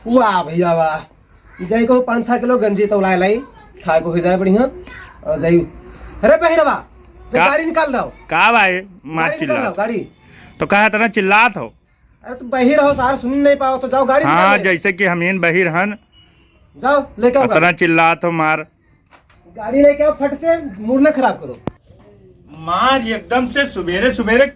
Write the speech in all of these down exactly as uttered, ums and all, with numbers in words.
वाह भैया वाह, जाई को पाँच छह किलो गंजी तौलाए लाई, खाए को हो जाए बढ़िया। और जाई, अरे बहिरवा, जा का? गाड़ी निकाल रहा हो। का भाई? मार गाड़ी निकाल रहा हो, चिल्लात। गाड़ी। तो कहा इतना चिल्लात हो? अरे तो बहिर हो सार, सुन नहीं पाओ तो जाओ गाड़ी निकाल हाँ, ले। जैसे कि हम इन बहिर हन। जाओ लेके आओ इतना गाड़ी। चिल्लात हो मार। गाड़ी लेके आओ फट से, मूड ना खराब करो। मार एकदम से सुबेरे सुबेरे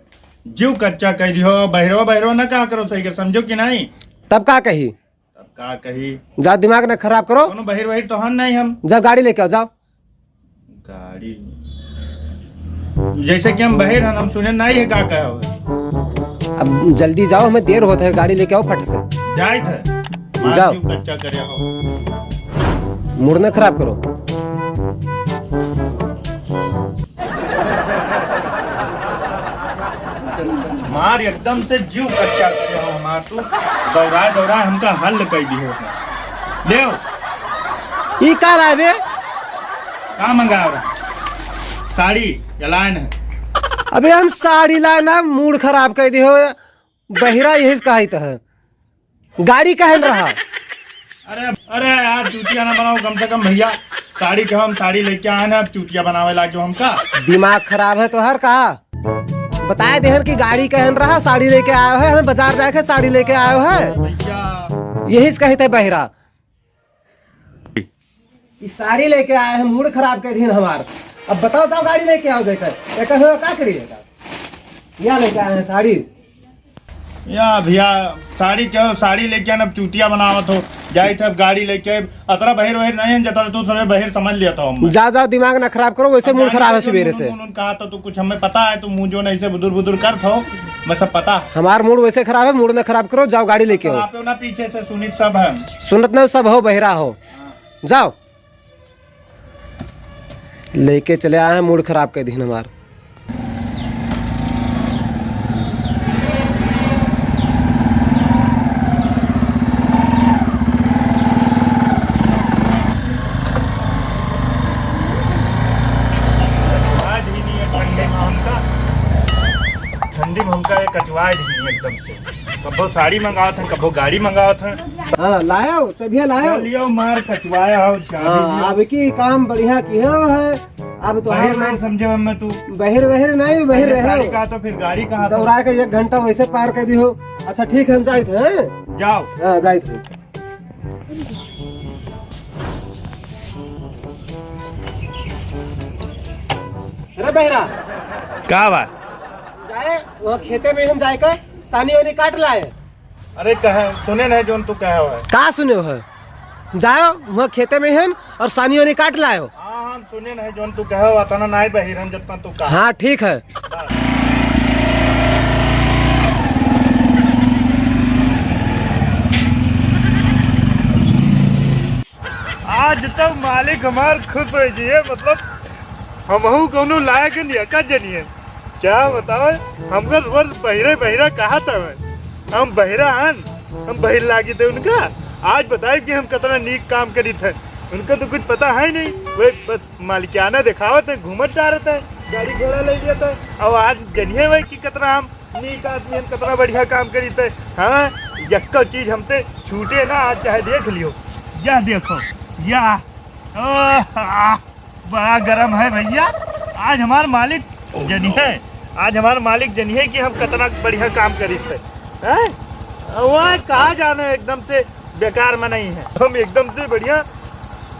जीव कच्चा कर दियो। बहिरवा बहिरवा ना कहा करो सही कर, समझो कि नहीं? तब का कही? तब का कही? जा दिमाग ना खराब करो। कोनो बहिर वहिर तो हन नहीं हम। जा गाड़ी लेके आओ, जाओ। गाड़ी जैसे कि हम बहिर हन, हम सुने नहीं है का कहा हो। अब जल्दी जाओ, हमें देर होत है, गाड़ी लेके आओ फट से। जाए थे। जाओ। मार जीव कच्चा करे हो। मूड ना खराब करो। मार एकदम से जीव कच्चा करे हो हमार तू। दौड़ा दौड़ा हमका हल कर दी हो। ले। ई का लाए बे? का मंगाओ? साड़ी या लाइन है? अबे हम साड़ी लाए ना, मूड खराब कर दी हो। बहिरा यही से कहा तो है। गाड़ी कहन रहा। अरे, अरे यार, चूतिया ना बनाओ कम से कम भैया। साड़ी के हम साड़ी लेके आए ना, अब चूतिया बनावे लागे हमका। दिमाग खराब है तोहर का? बताए देहन कि गाड़ी कहन रहा, साड़ी लेके आयो है, हमें बाजार जाके साड़ी लेके आयो है। भैया। यही से कहित है बहिरा। ई साड़ी लेके आए हैं, मूड खराब कर दिन हमार। अब बताओ, जाओ गाड़ी लेके आओ, देकर एकर हो का करिएगा? या लेके आए हैं साड़ी। या भैया, साड़ी क्या हो, साड़ी लेके आना, अब चूतिया बनावत हो। जाई थे अब गाड़ी लेके, अतरा बहिर वहिर नहीं है, जतरा तू समय बहिर समझ लिया था हम। जा, जाओ, दिमाग ना खराब करो, वैसे अब मूड जाने खराब है दो, सुबेरे मुन, से। मुन, मुन कहा था, तू कुछ हमें पता है, तू मुंह जो नहीं से बुदुर बुदुर कर थो, मैं सब पता। हमार मूड वैसे खराब है, मूड ना खराब करो, जाओ गाड़ी लेके आओ। आप ना पीछे से सुनित सब है। सुनत ना सब हो, बहिरा हो। जाओ। लेके चले आए हैं, मूड खराब कर दिन हमार। आज ही नहीं है ठंडी में हमका, ठंडी में हमका एक कचवा ही नहीं एकदम से। कबो साड़ी मंगावत हैं, कबो गाड़ी मंगावत हैं। हाँ, लायो, चबिया लायो। चलियो, मार कचवाया हो, चाबी हाँ, दियो। अब की काम बढ़िया किहे हो है। अब तो बहिर हर नहीं समझे हम तू। बहिर, बहिर नहीं, बहिर पहले रहे साड़ी हो। कहा तो फिर गाड़ी कहा तो। दौड़ा के एक घंटा वैसे पार कर दी हो। अच्छा, ठीक है, हम जाइत हैं। जाओ। हाँ, जाइत हैं। अरे बहिरा। का बा? जाए, वहाँ खेते में हम जाए का सानी वानी काट लाए। अरे कहे, सुने नहीं जोन तू कहे हो है। का सुने हो? जाओ, वहाँ खेते में हन और सानी वानी काट लाओ। हाँ, हम सुने नहीं जोन तू कहे हो, अतना नाई बहिरन जतना तू कहा। हाँ, ठीक है। आज तो मालिक हमार खुश हो गए, मतलब हमहू कौनो लायक नहीं का जनिए। क्या बताओ, हमका रोज बहिरे बहिरा कहा था मैं। हम बहिरा हन, हम बहिर लागी थे उनका। आज बताए कि हम कितना नीक काम करी थे। उनका तो कुछ पता है नहीं, वे बस मालिकाना दिखावत है, घूमत जा रहे थे, गाड़ी घोड़ा ले लिया था। अब आज जनिए वही कि कितना हम नीक आदमी, हम कितना बढ़िया काम करी थे। हाँ, यक्का चीज हमसे छूटे ना, आज चाहे देख लियो। यह देखो, यह, ओह, आह। बड़ा गरम है भैया। आज हमार मालिक जनिहे, आज हमार मालिक जनिहे कि हम कितना बढ़िया काम करी थे। हैं? वह कहा जाने एकदम से बेकार में नहीं है, हम एकदम से बढ़िया,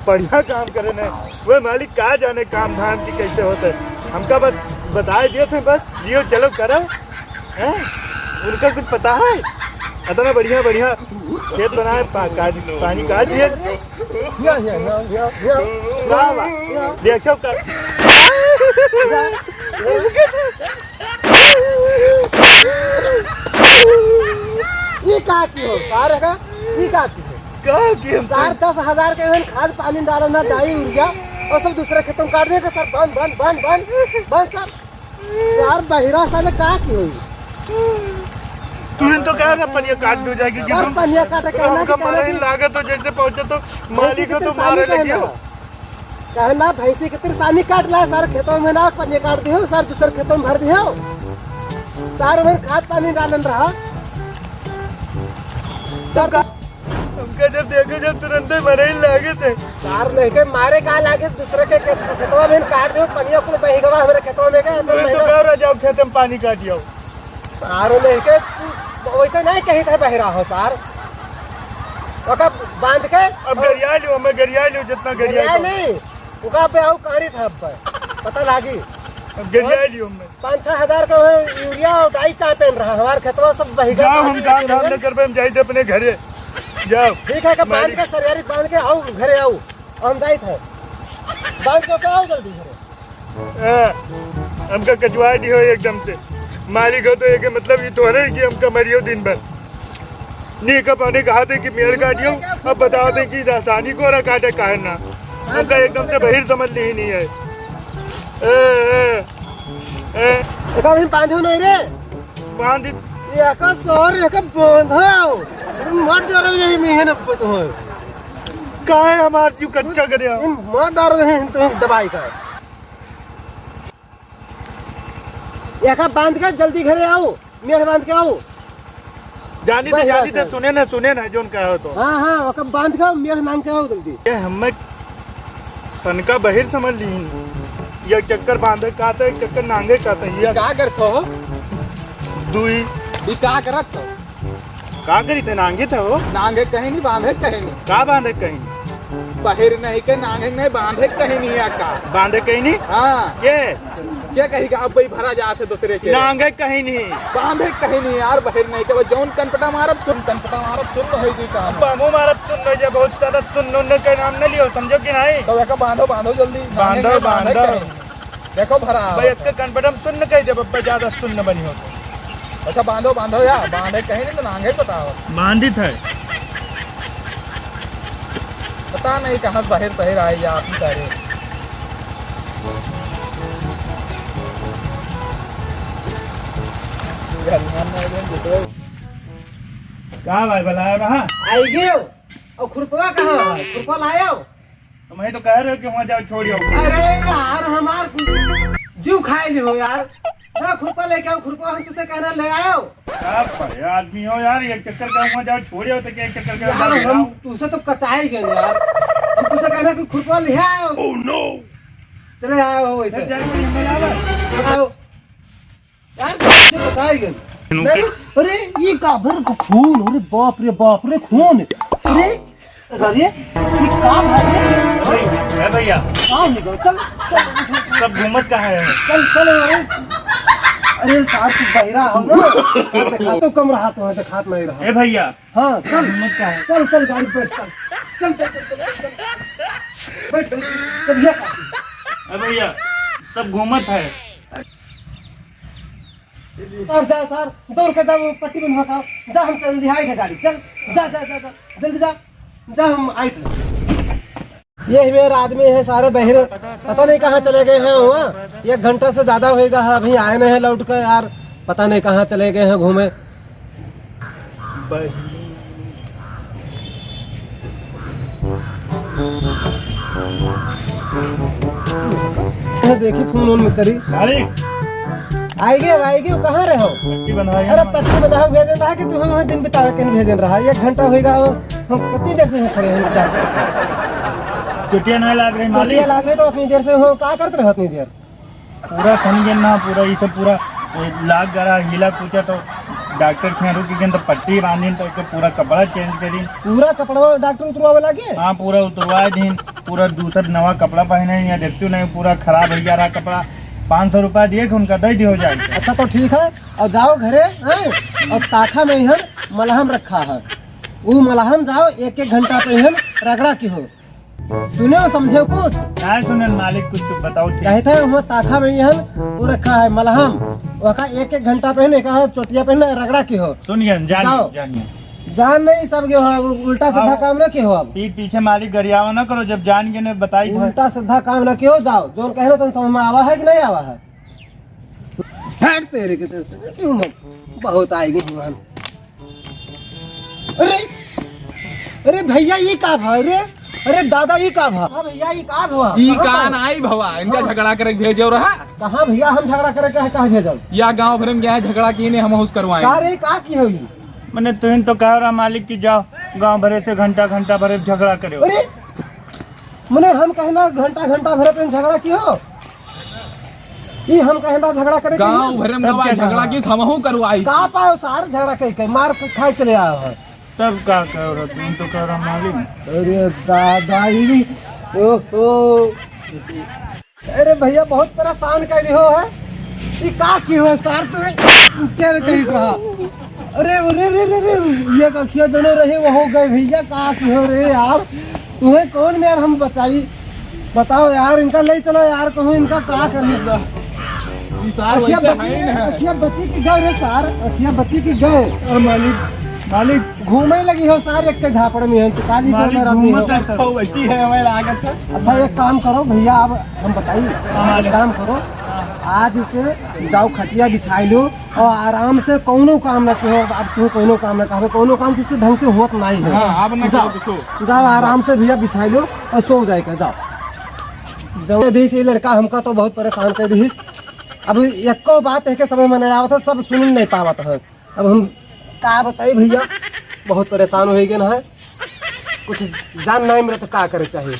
बढ़िया काम करे नहीं। वह मालिक कहा जाने काम धाम की कैसे होते, हमका बस बताए दिए थे, बस लियो चलो करो। हैं? उनका कुछ पता है? इतना बढ़िया, बढ़िया खेत बनाए, पा-, काट, पानी काट दिए। या, या, या, या, या। वाह, वाह। या। देखो कर। या। ये का की हो? सारे का? ये का की हो? का की हो? सार दस हजार के एहन खाद पानी डालना, डाई यूरिया, और सब दूसरे खेतों में काट देगा सर। बंद, बंद, बंद, बंद, बंद सर। यार, बहिरा साले का की होई? तू ही तो कहा था पनिया काट दो जाएगी कि यार, तुम पनिया काटे तो कहना हमका कि कहना मारे कि लागत हो, जैसे पहुंचे तो भैंसी मालिक की हो तो तेरे सानी मारे लगे कहना। हो। कहना भैंसी की तेरे सानी काट ला, सारे खेतों में ना पनिया काट दियो, सारे दूसरे खेतों में भर दियो। सारे में खाद पानी डालन रहा। तब का हमका जब देखे, जब तुरंते मरे ही लागे थे। सार नहीं के मारे का लागे, दूसरे के खेत, खेतवा में काट दो, पनिया कुल बही गवा हमरे खेतवा में के, तो मैं तो नहीं कह रहा, जाओ खेत में पानी काट जाओ। सार नहीं के, तू वैसे नहीं कही थे बहिरा हो सार। ओका बांध के अब गरिया लियो, हमें गरिया लियो, जितना गरिया गरिया लियो। नहीं, ओका पे आओ काढ़ी था अब, पता लागी। अब गरिया लियो हमें। पाँच छह हजार का है, यूरिया और डाई चाय पहन रहा, हमारे खेतवा सब बही गवा, जाओ, हम पानी काम धाम नहीं करबे, हम जाई थे अपने घरे। जाओ। ठीक है, का बांध मालिक। के सरियारी बांध के आओ, घरे आओ, हम जाई थे। बांध के आओ जल्दी घरे। हाँ, हमका कचवा दियो एकदम से। मालिक हो तो एक मतलब ये तोहरे कि हमका मरियो दिन भर। नी का पानी कहा थे कि मेड़ काटियो, अब बता दे कि रासायनिक हो रहा काटे काहे ना। हमका एकदम से बहिर समझ ली ही नहीं है। ए, ए, ए। एका अभी बांधो नहीं रे। बांध। एका सर, एका बांधो। मत डरो, यही में है ना, तो है। काहे हमार जीव कच्चा करे हो? मत डरो, यही तो दवाई का। एका बांध के जल्दी घरे आओ, मेड़ बांध के आओ। जानी तो, बस, जानी बस, तो, बस। सुने ना, सुने ना, जोन कहा हो तो। हाँ, हाँ, ओका बांध के आओ, मेड़ बांध के आओ जल्दी। ये हमें सनका बहिर समझ ली। ये चक्कर बांधे का था, एक चक्कर नांगे का था, ये का करत हो? दुई। ये का करत हो? का करी थे, नांगे था हो? नांगे कहीं नहीं, बांधे कहीं नहीं। का बांधे कहीं? बहिर नहीं के नांगे नहीं, बांधे कहीं नहीं है का? बांधे कहीं नहीं? हाँ। के? के कही का अब भाई भरा जात है दूसरे के? नांगे कहीं नहीं। बांधे कहीं नहीं यार, बहिर नहीं के। वो जौन कनपटा मारब सुन, कनपटा मारब सुन, हो गई काम। बाबू मारब सुन, हो जाए, बहुत ज्यादा सुन, उन के नाम न लियो, समझो कि नहीं? तो एका बांधो, बांधो जल्दी। बांधो, नांगे, बांधे बांधो। कहीं। देखो भरा भाई, आवत एक है। कनपटा में सुन्न कह दे, बब्बा ज्यादा सुन्न बनी हो तो। अच्छा, बांधो, बांधो या, बांधे कहीं नहीं तो नांगे बताओ। बांधित है। पता नहीं कहाँ से बाहर शहर आए या आप ही सारे। का भाई, बुलाया रहा? आई गयो। और खुरपवा कहाँ है? खुरपवा लायो? तो मैं तो कह रहे हो कि वहाँ जाओ, छोड़ियो। अरे यार, हमार जीव खाए लिहो यार। जा खुरपा लेके आओ, खुरपा हम तुसे कहना ले आयो। यार, बड़े आदमी हो यार, एक चक्कर का वहाँ जाओ, छोड़ियो तो क्या एक चक्कर का यार, हम तुसे तो कचाए गए यार। हम तुसे कहना कि खुरपा ले आओ। Oh no! चले आयो हो वैसे। चल, चल, चल, चल, चल। आओ। यार, ये बताएगा। इनके नहीं, अरे, ये का भर को खून, अरे बाप रे, बाप रे, खून। अरे, अरे, ये का भर रे? अरे, ए भैया। का हो गया? चल, चल, उठ, उठ। सब घूमत कहाँ है? चल, चल, अरे। अरे साहब, तू बहिरा हो ना? देखा तो कम रहा तो है, देखात नहीं रहा। ए भैया। हाँ, चल। घूमत कहाँ है? चल, चल, गाड़ी पे बैठ, चल। चल, चल, चल, चल, चल। बैठ, बैठ, बैठ। चल, ये का? ए भैया, सब घूमत है। सर, जा सर, दौड़ के जा, वो पट्टी बंधवा का। जा, हम चल दिहाई है गाड़ी, चल, जा, जा, जा, जा, जल्दी जा, जा, हम आए थे। ये मेरे आदमी है सारे बहिरे, पता नहीं कहाँ चले गए हैं हुआ। एक घंटा से ज्यादा होएगा है, अभी आए नहीं है लौट कर यार, पता नहीं कहाँ चले गए हैं घूमे। ये देखी फोन ओन में करी। मालिक। आइगे, आइगे, कहाँ रहे हो? पट्टी बंधवाई अरे है। पट्टी बंधवा भेजन रहा कि तू हम वहाँ दिन बितावे के भेजन रहा। एक घंटा होइगा हो, हम कितनी देर से यहाँ खड़े हैं इंतजार करते। चुटिया नहीं लाग रही चुटिया मालिक। लाग रही तो उतनी देर से हो, का करते रहो उतनी देर? पूरा समझे ना, पूरा ये सब पूरा लाग गरा, हिला कुचा तो डॉक्टर के रुक गए तो पट्टी बांधिन तो एक पूरा कपड़ा चेंज करी। पूरा कपड़ा डॉक्टर उतरवावे लागे? हाँ, पूरा उतरवा दीन, पूरा दूसर नवा कपड़ा पहने, यहाँ देखते नहीं पूरा खराब हो जा रहा कपड़ा। पाँच सौ रुपया दिए कि उनका दे दी हो जाए। अच्छा तो ठीक है, और जाओ घरे, हैं? और ताखा में इहन मलहम रखा है, वो मलहम जाओ एक एक घंटा पे इहन रगड़ा की हो। सुने हो, समझे हो कुछ? काय सुनन मालिक, कुछ तो बताओ ठीक। कहते हैं, वहाँ ताखा में ही है, वो रखा है मलहम, वहाँ एक एक घंटा पहने का है, चोटिया पहने रगड़ा की हो। सुनिए, जानिए, जाओ। जानिए। जान नहीं सब के हो, उल्टा सीधा आओ। काम ना की हो अब। पीठ पीछे मालिक गरियावा ना करो, जब जान के ने बताई था। उल्टा सीधा काम ना की हो, जाओ। जोन कह रहे हो, तुम समझ में आवा है कि नहीं आवा है? हट तेरे के तेरे, बहुत आएगी भगवान। अरे, अरे भैया, ये का भा? अरे, अरे दादा, ये का भा? हाँ भैया, ये का भा? ई कहाँ का पर? नाई भवा, इनका हाँ। झगड़ा करे के भेजो रहा। कहाँ भैया, हम झगड़ा करे के कहाँ भेजब? या गांव भर में गया है झगड़ा की ने हम होश करवाए। का रे, का की होई? मने तुहिन तो कह रहा मालिक कि जाओ गांव भरे से घंटा घंटा भरे झगड़ा करे। अरे, मने हम कहना घंटा घंटा भरे पे झगड़ा कियो? ई हम कहना झगड़ा करे गाँव कियो? भरे में तब गवाई क्या झगड़ा कहा? की हमहू करवाई। का पाओ सार झगड़ा कई कई मार खाए चले आओ है। तब का कह रहा तुहिन तो कह रहा मालिक। अरे दादा ई, ओहो। अरे भैया बहुत परेशान कर रही हो है। ई का की हो सार तू? क्या कही रहा? अरे, अरे, रे, रे, रे, ये अखिया दोनों रहे, वो हो गए भैया, का की हो रे यार? तुम्हें कौन यार हम बताई? बताओ यार, इनका ले चलो यार, कहूँ इनका का करी? ई सार अखिया वैसे बची, है ही ना। अखिया बची की गए रे सार, अखिया बची की गए। अरे मालिक, मालिक। घूमे लगी हो सार, एक के झापड़ में है, तो काली मालिक घूमत है सब। वैसी है, हमें लागत है। अच्छा, एक काम करो भैया, अब हम बताई, हाँ, मालिक। एक काम करो, आज से जाओ खटिया बिछाई लो, और आराम से कौनो काम ना कहो, अब तू कौनो काम ना कहबे, कौनो काम तुझसे ढंग से होत नाई है। हाँ, अब ना जाओ, कहो कुछो। जाओ आराम से भैया बिछाई लो और सो जाए का, जाओ। जब दिस ये लड़का हमका तो बहुत परेशान कर दिस। अब एको बात है के समय में नहीं आवत है, सब सुन नहीं पावत है। अब हम का बताई भैया, बहुत परेशान हो गए ना है, कुछ जान नहीं मिलत का करे चाहिए।